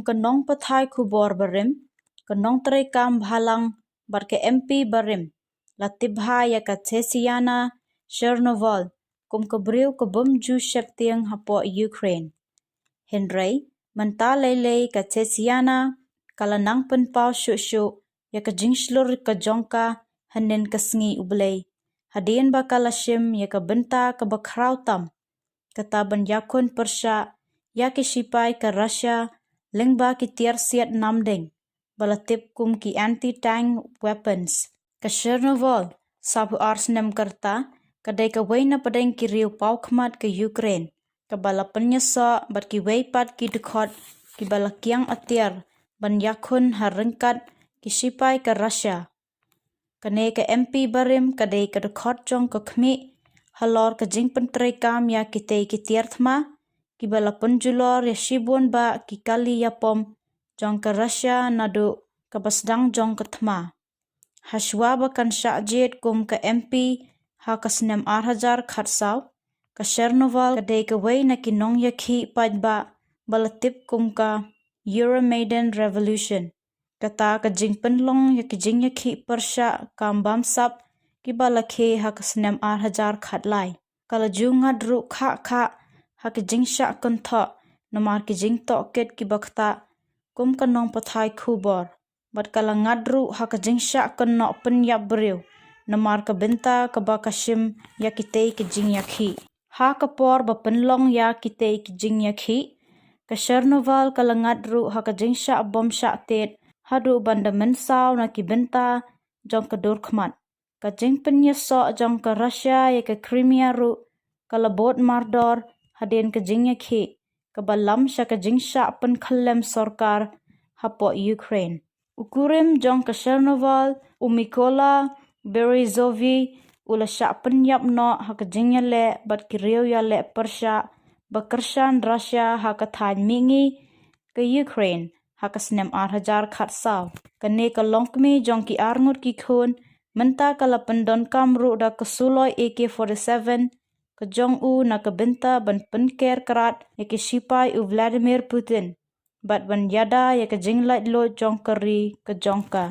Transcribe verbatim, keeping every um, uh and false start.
Ka nongpathai khubor barim, ka nongtreikam bhalang bad ka M P barim la tip bha ïa ka Tsvetlana Chernovol kum ka briew ka bym ju sheptieng hapoh Ukraine. Hynrei mynta leilei ka Tsvetlana ka la nang pynpaw shuh shuh ïa ka jingshlur ka jong ka hynnin ka sngi U Blei, hadien ba ka la shim ïa ka bynta kaba khraw tam, kata ban ïakhun pyrshah ïa ki shipai ka Russia lyngba ki tiar siat namdeng ba la tip kum ki anti-tank weapons. Ka Chernovol, sawphew ar snem ka rta, ka dei kawei na pdeng ki riew pawkhmat ka Ukraine kaba la pynïasoh bad kiwei pat ki dkhot kiba la kiang atiar ban ïakhun ha ryngkat ki shipai ka Russia. Kane ka M P barim ka dei ka dkhot jong ka khmih halor ka jingpyntreikam ïa kitei ki tiar thma kiba la pynjulor ïa shibun bah ki kali ïapom jong ka Russia naduh kaba sdang jong ka thma. Hashwa ba kan shah jied kum ka M P ha ka snem ar hajar khatsaw, ka Chernovol ka dei kawei na ki nongïakhih paidbah ba la tip kum ka Euromaidan Revolution. Kata ka jingpynlong ïa ki jingïakhih pyrshah kam bamsap kiba la khie ha ka snem ar hajar khatlai ka la ju ngat ruh khah khah ha ki jingshah kynthoh namar ki jingtohkit kiba ktah kum ka nongpathai khubor. Bad ka la ngat ruh ha ka jingshah kynnoh pynïap briew namar ka bynta kaba ka shim ïa kitei ki jingïakhih. Ha ka por ba pynlong ïa kitei ki jingïakhih, ka Chernovol ka la ngat ruh ha ka jingshah bom shah tied haduh ban da mynsaw na ki bynta jong ka dur khmat. Ka jingpynïasoh jong ka Russia ïa ka Crimea ruh ka la bud mardor hadien ka jingïakhih kaba lam sha ka jingshah pynkhyllem sorkar hapoh Ukraine. U kurim jong ka Chernovol, u Mykola Berezovsky, u la shah pynïap noh ha ka jingïaleh bad ki riew ïaleh pyrshah ba kyrshan Russia ha ka thaiñ mihngi ka Ukraine ha ka snem ar hajar khatsaw. Kane ka longkmie jong ki arngut ki khun mynta ka la pyndonkam ruh da ka suloi A K forty-seven ka jong u na ka bynta ban pynker krad ïa ki shipai u Vladimir Putin bad ban ïada ïa ka jinglaitluid jong ka ri ka jong ka.